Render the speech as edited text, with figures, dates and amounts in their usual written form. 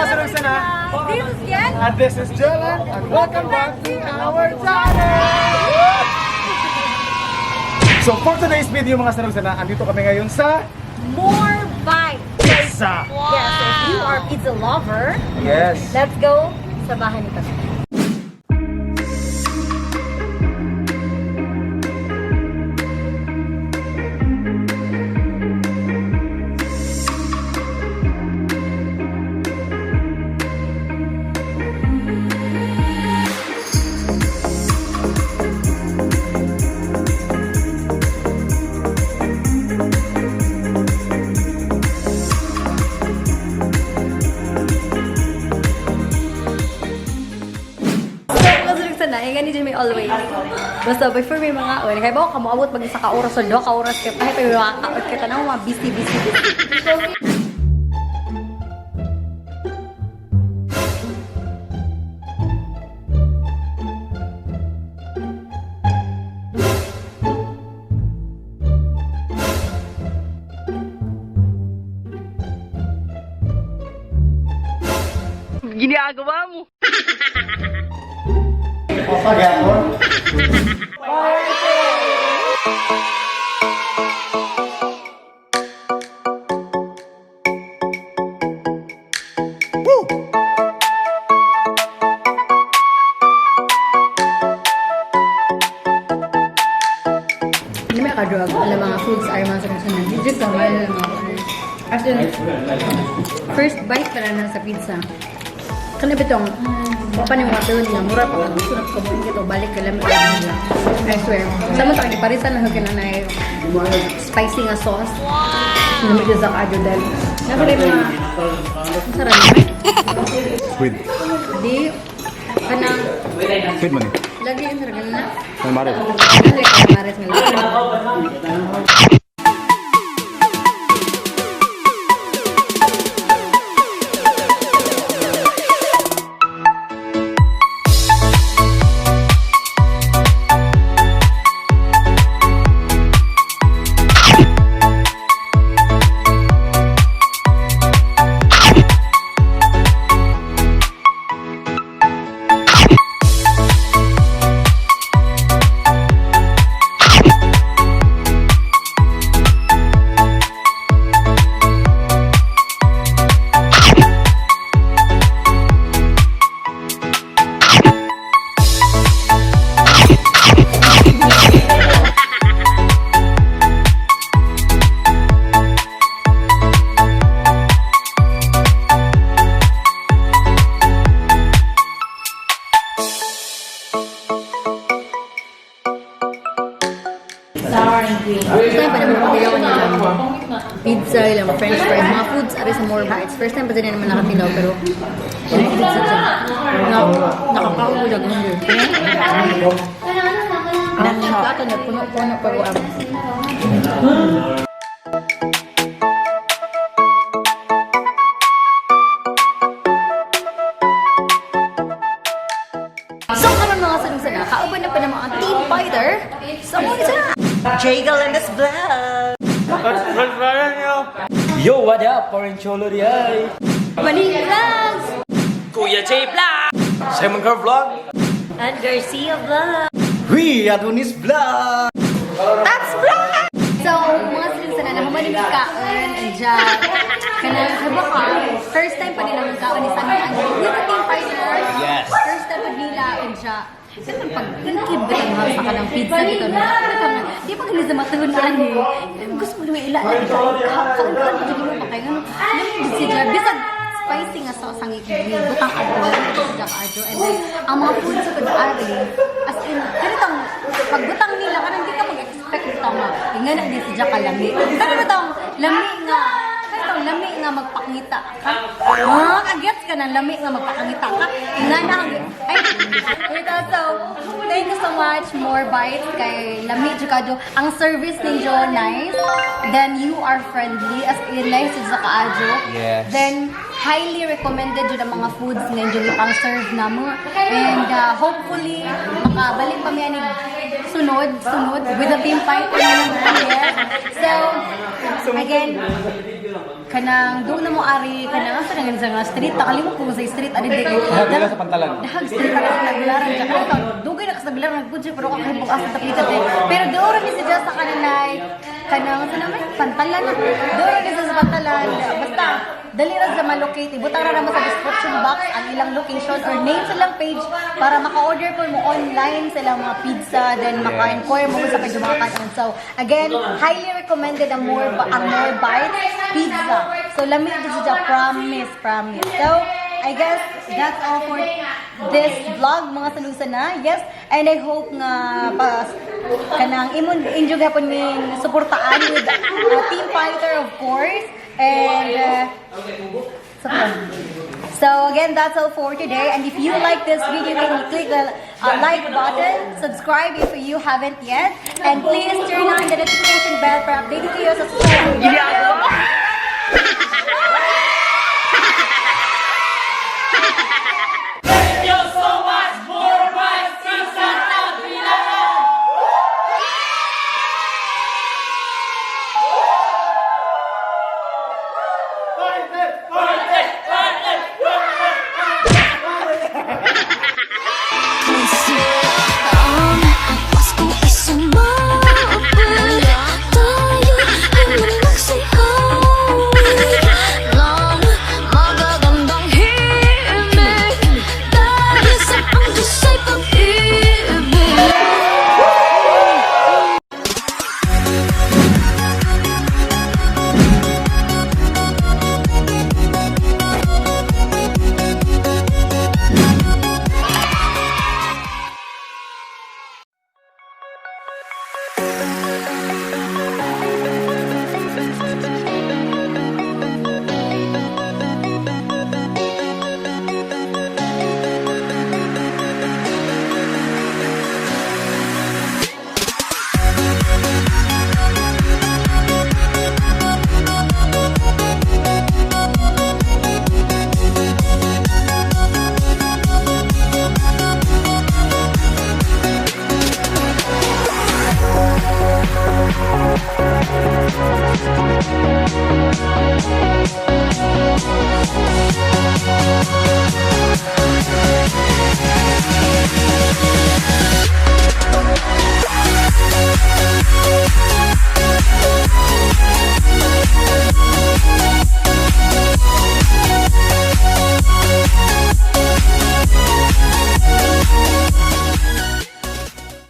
Kasarugsana. This is Yen. And this is Jelen. And welcome back to our channel! So for today's video, mga Sarugsana, andito kami ngayon sa More Bites. Pizza! Yes, so if you are pizza lover, let's go sa bahay ni Tata. So, kasarugsana, eh, ganito may always. Basta before may mga on, kaya ba ako kamuabot pag isa ka oras o 2 ka oras kaya pahit may mga kaot kaya tanaw mga busy, busy, busy. Ginagawa mo. Papagyapon. Hindi may kadrug. Alam mga foods are mga sarap. Legit ka, mahal na mga. As in, first bite pala na sa pizza. Kana ba itong, pa ni water nila, mura pa ka, gusto na ka mo ito, balik ka lang. I swear. Sama sa akin, parisan na na na spicy nga sauce. Wow! Hindi sa kadyo dahil. Nasa rin mga, ang sarap naman. Squid. Di, kanang, Squid man eh. lagi yung sarap na. Calamares. Lagi calamares nga lang. First time pa naman nakatilaw nila pizza, ilang french fries, mga foods are sa More Bites. First time pa din naman nakatilaw, pero yung pizza dyan. Na, nakakaon ko lang yun. Ang plato niya, puno-puno pa ko ang. So, karon mga sanong-sana, kauban na pa ng mga team fighter. So, muna sila! Jagal and his vlog. Yo, what up? Foreign Cholo di ay. Maning Vlogs! Kuya J Vlog! Simon Car Vlog! And Garcia Vlog! We Adonis Vlog! That's vlog! So, mga sinisana na humanin yung kaon and dyan. Kanang kaba ka, first time pa nila magkaon ni Sunny and with the team fighter. Yes. First time pa nila and siya. Kasi pag ingkib ba yung sa kanang pizza dito na, di pa ganun sa matunan eh. Gusto mo naman ila, kaon kaon pa dyan mo pa kayo. Ano, si Jar, bisag spicy nga sauce ang butang adto sa adto, and then ang mga food sa pag-ari as in kanitong pagbutang nila kanang di ka mag-expect butang nga ingan na di si Jack kalami kanang butang lami nga kanitong lami nga magpakita ka, ah, kagets ka ng lami nga magpakangita ka nga na ay wait ah, so thank you so much, More Bites, kay lami jud kadyo ang service ninyo, nice, then you are friendly, as in nice jud sa kaadyo. Then highly recommended jud ang mga foods nga inyong ipang serve namo. And hopefully makabalik pa mi ani. Sunod, sunod, with the team fighter na naman, yes. So, again, kanang doon na mo ari kanang asa na sa nga street, nakalimot ko sa street ani di Dahag sa Pantalan. Dahag street ka sa Tagbilaran ka kanang dugay na ka sa Tagbilaran nagpudyo pero kakahibong asa tapita te, pero doon ra mi siya sa kananay kanang sa naman Pantalan na doon ra mi siya sa Pantalan. Basta dali ra sa malocate, ibutang ra mo sa description box ang ilang location or name sa ilang page para maka-order po mo online sa ilang mga pizza, then maka-inquire mo kung sa medyo mga kanon. So again, highly recommended ang More Bites Pizza. So lami jud siya, promise, promise. So I guess that's all for this vlog, mga salusana. Yes, and I hope nga pa kanang imon injo gapon min suportaan with Team Fighter, of course. And so again, that's all for today. And if you like this video, can you click the like button, subscribe if you haven't yet, and please turn on the notification bell for updated videos sa susunod. Ginagawa